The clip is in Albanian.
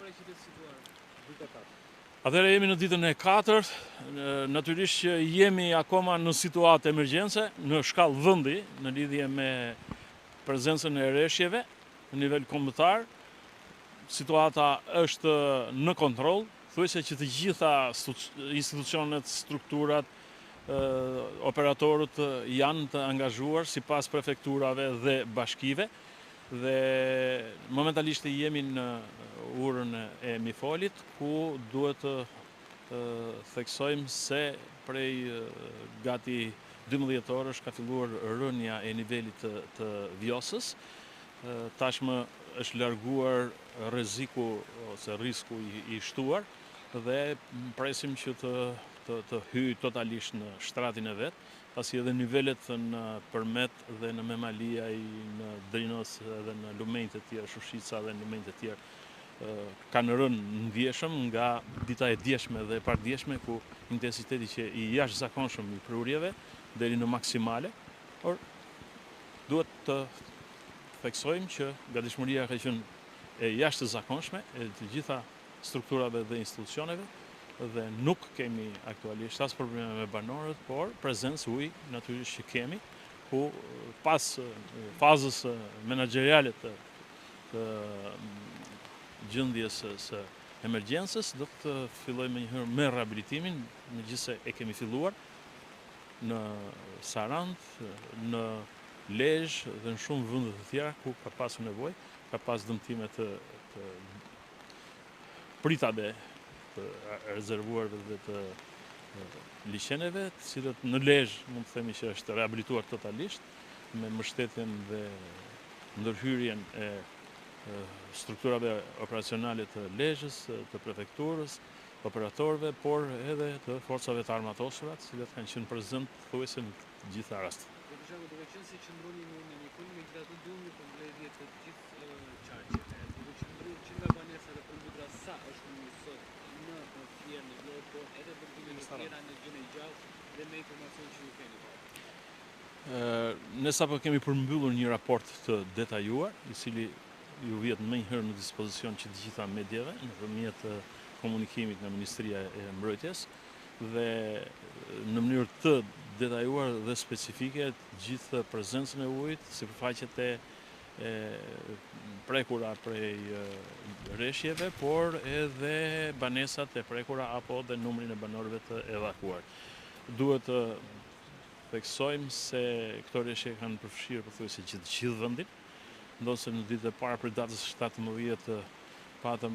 paraqitet situata? Atëherë jemi në ditën e katërt, natyrisht që jemi akoma në situatë emergjence, në shkallë vendi, në lidhje me prezencën e reshjeve në nivel kombëtar. Situata është në kontroll, thuajse që të gjitha institucionet, strukturat, operatorët janë të angazhuar sipas prefekturave dhe bashkive dhe momentalisht jemi në urën e Mifolit ku duhet të theksojmë se prej gati 12 orësh ka filluar rënia e nivelit të, të Vjosës. Tashmë është larguar rreziku ose risku i, i shtuar dhe presim që të të, të hyjë totalisht në shtratin e vet, pasi edhe nivelet në Përmet dhe në Memaliaj, në Drinos dhe në lumenjtë e tjerë, Shushica dhe në lumenjtë e tjerë, kanë rënë ndjeshëm nga dita e djeshme dhe e pardjeshme ku intensiteti qe i jashtëzakonshëm i prurjeve deri në maksimale, por duhet të theksojmë që gatishmëria ka qenë e jashtëzakonshme e të gjitha strukturave dhe institucioneve dhe nuk kemi aktualisht as probleme me banorët, por prezencë uji natyrisht që kemi, ku pas fazës menaxheriale të, të gjendjes së emergjencës, do të fillojmë menjëherë me rehabilitimin, megjithëse e kemi filluar në Sarandë, në Lezhë dhe në shumë vende të tjera ku ka pasur nevojë, ka pas dëmtime të, të pritave të rezervuarve dhe të liqeneve, të cilët në Lezhë mund të themi që është rehabilituar totalisht me mbështetjen dhe ndërhyrjen e strukturave operacionale të Lezhës, të prefekturës, operatorëve, por edhe të forcave të armatosura, të cilat kanë qenë prezent thuajse në të gjitha rastet. Zoti Zhako, duke qenë se qëndroni në urën e Nikol, megjithatë duam një përmbledhje të gjithë qarqeve. Duke qëndruar që nga banesat e përmbytura sa është numri sot në Fier, në Vlorë, por edhe dëmtime të tjera në Gjirin e Gjallë dhe me informacion që ju keni. Ne sapo kemi përmbyllur një raport të detajuar, i cili ju vihet menjëherë në dispozicion që të gjitha mediave nëpërmjet komunikimit nga Ministria e Mbrojtjes dhe në mënyrë të detajuar dhe specifike gjithë prezencën e ujit, sipërfaqet e e prekura prej reshjeve, por edhe banesat e prekura apo dhe numrin e banorëve të evakuar. Duhet të theksojmë se këto reshje kanë përfshirë pothuajse gjithë gjithë vendin, ndonëse në ditët e para prej datës 17 patëm.